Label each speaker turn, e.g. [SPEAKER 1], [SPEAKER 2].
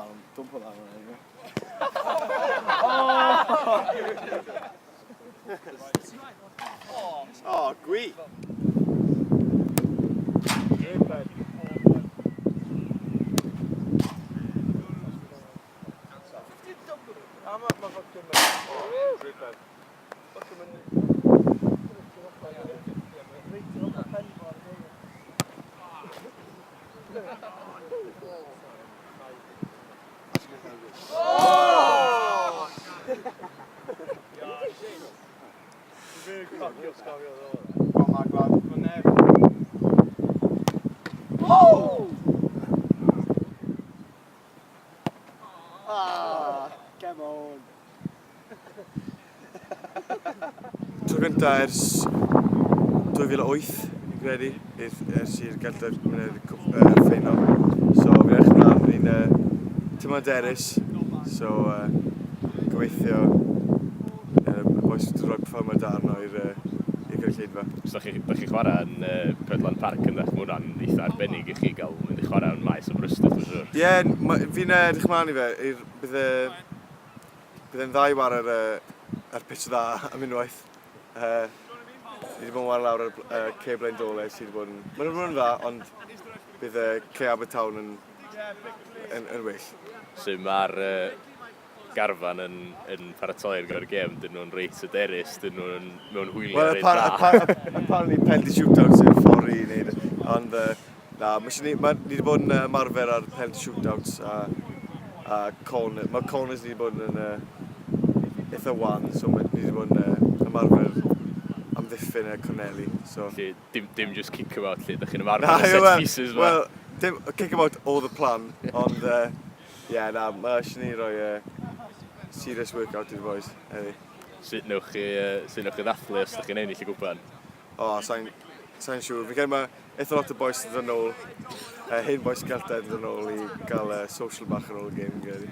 [SPEAKER 1] that on. Don't put that on anyway.
[SPEAKER 2] Oh, gwych! Go on, Mark, lad. Go on there.
[SPEAKER 1] Ah, come on.
[SPEAKER 2] Tro gynta ers 2008, fi'n credu, ers i'r Geltaidd mynd i'r ffeinal. So fi'n edrych ymlaen, fi'n teimlo'n derus, so gobeithio y bois wedi rhoi perfformiad da arno i'r gynulleidfa.
[SPEAKER 3] So da chi, da chi chwarae yn Coedlan Park yn dach, mae hwnna'n eitha arbennig i chi gael mynd i chwarae yn maes Aberystwyth, mae'n siŵr.
[SPEAKER 2] Ie, yeah, fi'n edrych ymlaen i fe. Bydd e'n dda i ware ar pitch dda am unwaith. Ni wedi bod yn ware lawr ar cae Blaendolau sydd wedi bod yn... Mae'n wedi bod yn dda, ond bydd cae Abertawn yn well.
[SPEAKER 3] So mae'r garfan yn paratoi ar gyfer y gêm, dyn nhw'n reit hyderus, dyn nhw'n mewn hwyliau
[SPEAKER 2] Wel,
[SPEAKER 3] reit dda.
[SPEAKER 2] Apparently penalty shootouts yw'r ffordd i wneud e. Ond na, ni wedi bod yn ymarfer ar penalty shootouts a corner. Mae corners ni wedi bod yn eitha wan, so ni wedi bod yn ymarfer amddiffyn y corneli. So.
[SPEAKER 3] Felly, dim just kick 'em out, lle, ydych chi'n ymarfer
[SPEAKER 2] Na,
[SPEAKER 3] y set
[SPEAKER 2] wel,
[SPEAKER 3] pieces ma.
[SPEAKER 2] Wel, dim, kick 'em out oedd y plan, ond ie, na, mae eisiau ni roi serious workout i'r boys heddi.
[SPEAKER 3] Sut newch chi ddathlu os ydych chi'n ennill y gwpan?
[SPEAKER 2] O, sa'n siŵr. Fi'n credu mae eitha lot o boys yn dod nôl, hen boys Celtaidd yn dod nôl i gael social bach ar ôl y gêm, fi'n credu.